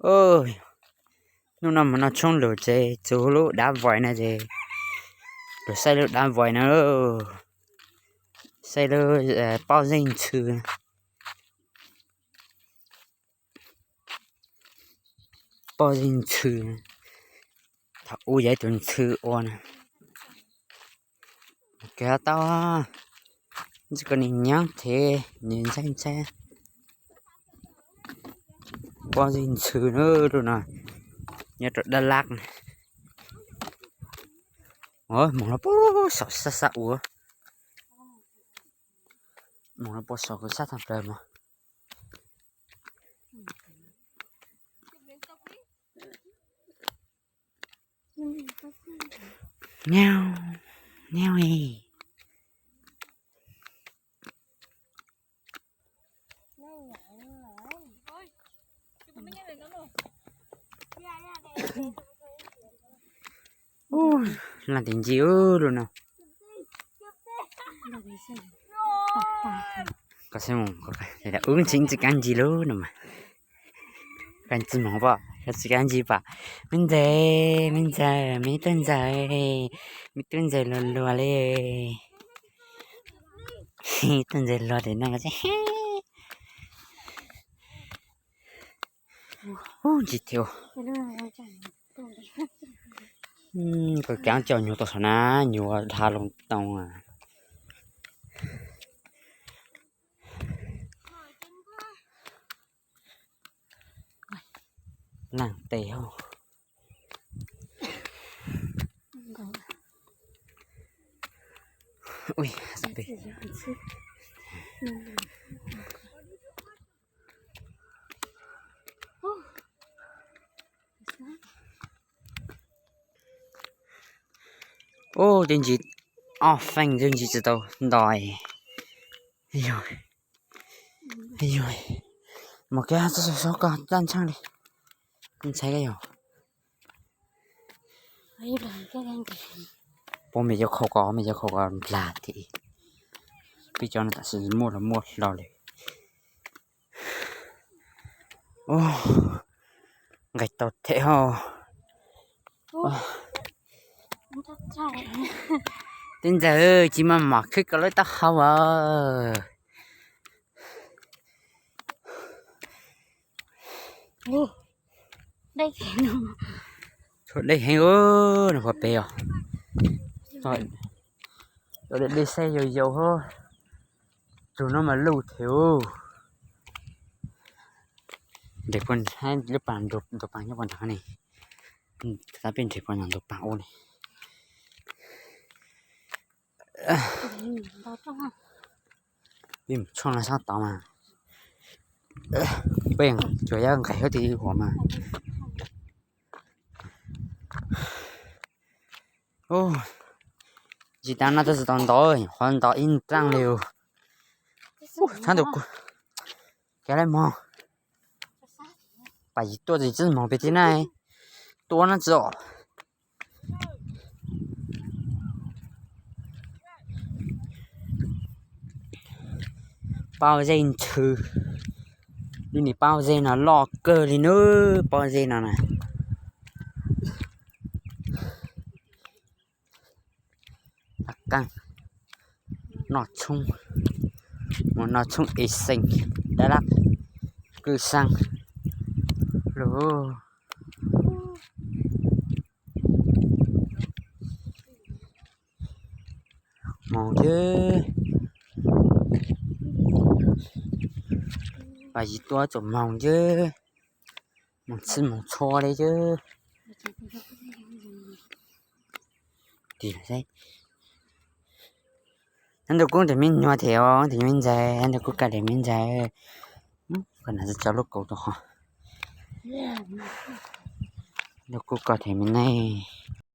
Hnub no mus noj tshoob lug ces txug lub dab vais no ces lug saib lub dab vais no, saib lub pob zeb ntxhw. Pob zeb ntxhw, thaum ub yog ib tug ntxhw ua na. Kag tau, ntxhw ko nws nyob thiab nws ntshai ntshai. Pob zeb ntxhw na, lub no nyob rau Dab Lab. Moog lug puag saum sab sab ua, moog lug puag saum kws sab tag plawg mog. Niau, niau e. Ub, laaj tes ntsis ub lug no. Koj saib mus, ub tsis tsis kaab ntsis lug no mas. Koj tsis moog pom, koj tsis kaab ntsis pom. Me ntxawg, me ntxawg, me tuaj ntxawg, me tuaj ntxawg luag luag li. Tuaj ntxawg luag tes no. Ub, ntsis thiab. Koj kaab coj nyuag tau saum na, nyuag dha loo tau. Laaj tes hab. Ub, cov ntsis ob feem cov ntsis tsis tau nto. Yog, yog, mas koj txhob xav koj daj ntshaej li, ntshai koj yog. Puab me cov khau ko, me cov khau ko nplag thiab. Peb cov no tam sim muaj los muaj hlo li. Nqes tau them hab. Tub ntxawg, tsis maj mam khwb koj lub taub hau as. Tshuav deb heev, nws puas pem os. Dej saib yau yau hab. Tug no mas luj thiab. Nres puag lub paag, ntug paag nyob puag nrad ne. Tab peb nres puag nram ntug paag ub ne. Peb mus tshoob no sab tod mas, peb tsuas yog nqes huab tig huam mas. Tsis tas no tab sis tau ntau, qhov ntau ib nraaj li. Thaab ntawm kuv, kav le mog. Pam yim tuaj tsis txawj moog pem tib na, tuaj no tsis os. Pob zeb ntxhw, lub niag pob zeb no loj kawg li nawb, pob zeb no na. Qaab noj tshoob, mus noj tshoob ev xeem, dab lab kwj saab lug. Moog teb, pam yim tuaj tsuas moog teb, moog txhij moog txhua li teb. Ntawm kuv tes me nyuam thiab os, tes me ntxawg, ntawm kuv koj tes me ntxawg. Koj na tso lub kaus rau qhov, ntawm kuv koj tes me neej.